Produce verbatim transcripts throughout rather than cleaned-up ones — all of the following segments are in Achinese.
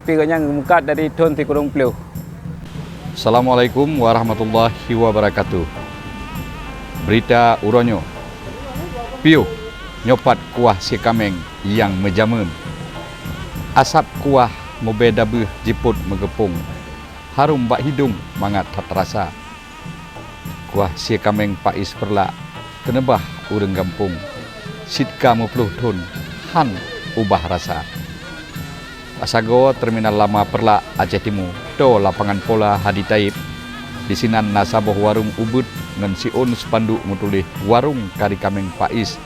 Tapi gobnyan geumeukat dari thon sikureueng ploh. Assalamualaikum warahmatullahi wabarakatuh. Beurita uroe nyoe. Piôh, nyoe pat kuah sie kaméng nyang meujameun. Asab kuah mubée dabeuh jipot meugeupông. Harôm bak hidông mangat that rasa. Kuah sie kaméng Pais Peureulak keuneubah ureuëng gampông, cit ka meuploh thon han ubah rasa. Pasagoe Terminal Lama Peureulak Aceh Timu, toe lapangan bola Hadi Taib, disinan na saboh warông ubeuet ngon siôn spanduk meutuléh "Warông Kari Kaméng Pais".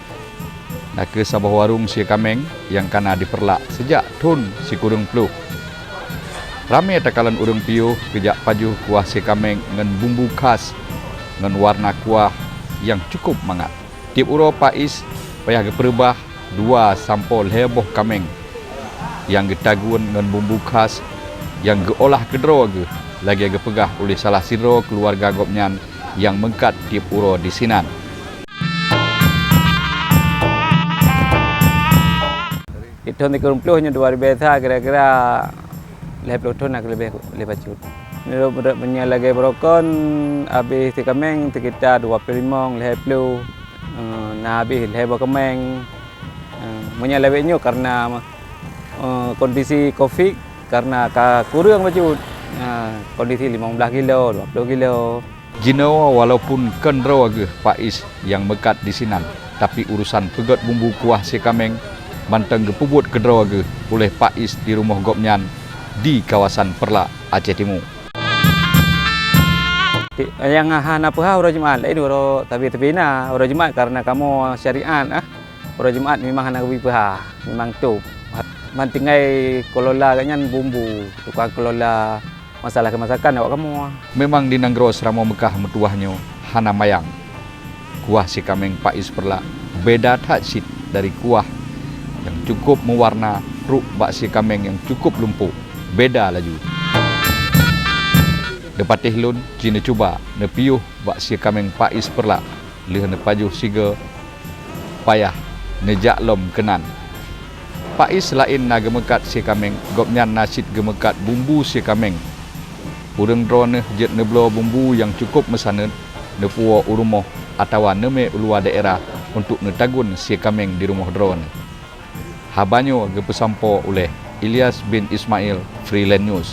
Na kheueh saboh warông sie kaméng nyang ka na di Peureulak seujak thon sikureueng ploh. Ramé takalon ureuëng piôh geujak pajoh kuah sie kaméng ngon bumbu khas ngon warna kuah nyang cukup mangat. Tieb uroe Pais payah geupeureubah dua sampoe lhée boh kaméng nyang geutagun ngon bumbu khas nyang geuolah keudroe geuh, lagée geupeugah uléh salah sidroe keuluwarga gobnyan nyang meungkat tieb uroe disinan. Di thon sikureueng ploh nyoe luar biasa, kira-kira lhée ploh thon lah leubeh, leubeh bacut. Meunurot, meunurot meunyoe lagée beurokon, habéh sie kaméng sekitar dua ploh limong, lhée ploh, eh, na habéh lhée boh kaméng. Eh, meunyoe lawét nyoe karena, eh, kondisi covid, karena ka kureueng bacut. Eh, kondisi limong blaih kilo, dua ploh kilo. Jinoe walaupun kon droe geuh Pais nyang meukat disinan, tapi urosan peugét bumbu kuah sie kaméng mantong geupeubuet keudroe geuh uléh Pais di rumoh gobnyan di kawasan Peureulak, Aceh Timu. Nyang hana peuhah uroe Jumat, laén uroe, tapi, tapi na uroe Jumat karena kamoe syariat, ah. Uroe Jumat memang hana geubri peuhah, memang tôb. Man tinggai kelola gobnyan bumbu, tukang kelola masalah keumasakan awak kamoe. Memang di nanggroe Seuramoe Meukah meutuwah nyoe hana mayang. Kuah sie kaméng Pais Peureulak beda that cit dari kuah nyang cukup meuwarna trok bak sie kaméng nyang cukup lumpok, beda laju. Neupatéh lôn, ci neucuba neupiôh bak sie kaméng Pais Peureulak. Lheueh neupajoh sigoe, payah neujak lom keunan. Pais laén na geumeukat sie kaméng, gobnyan na cit geumeukat bumbu sie kaméng. Ureuëng droeneueh jeuet neubloe bumbu nyang cukup meusaneut, neupuwoe u rumoh atawa neumé u luwa daerah untuk neutagun sie kaméng di rumoh droeneueh. Haba nyoe geupeusampoe uléh Ilyas bin Ismail, Freelance News.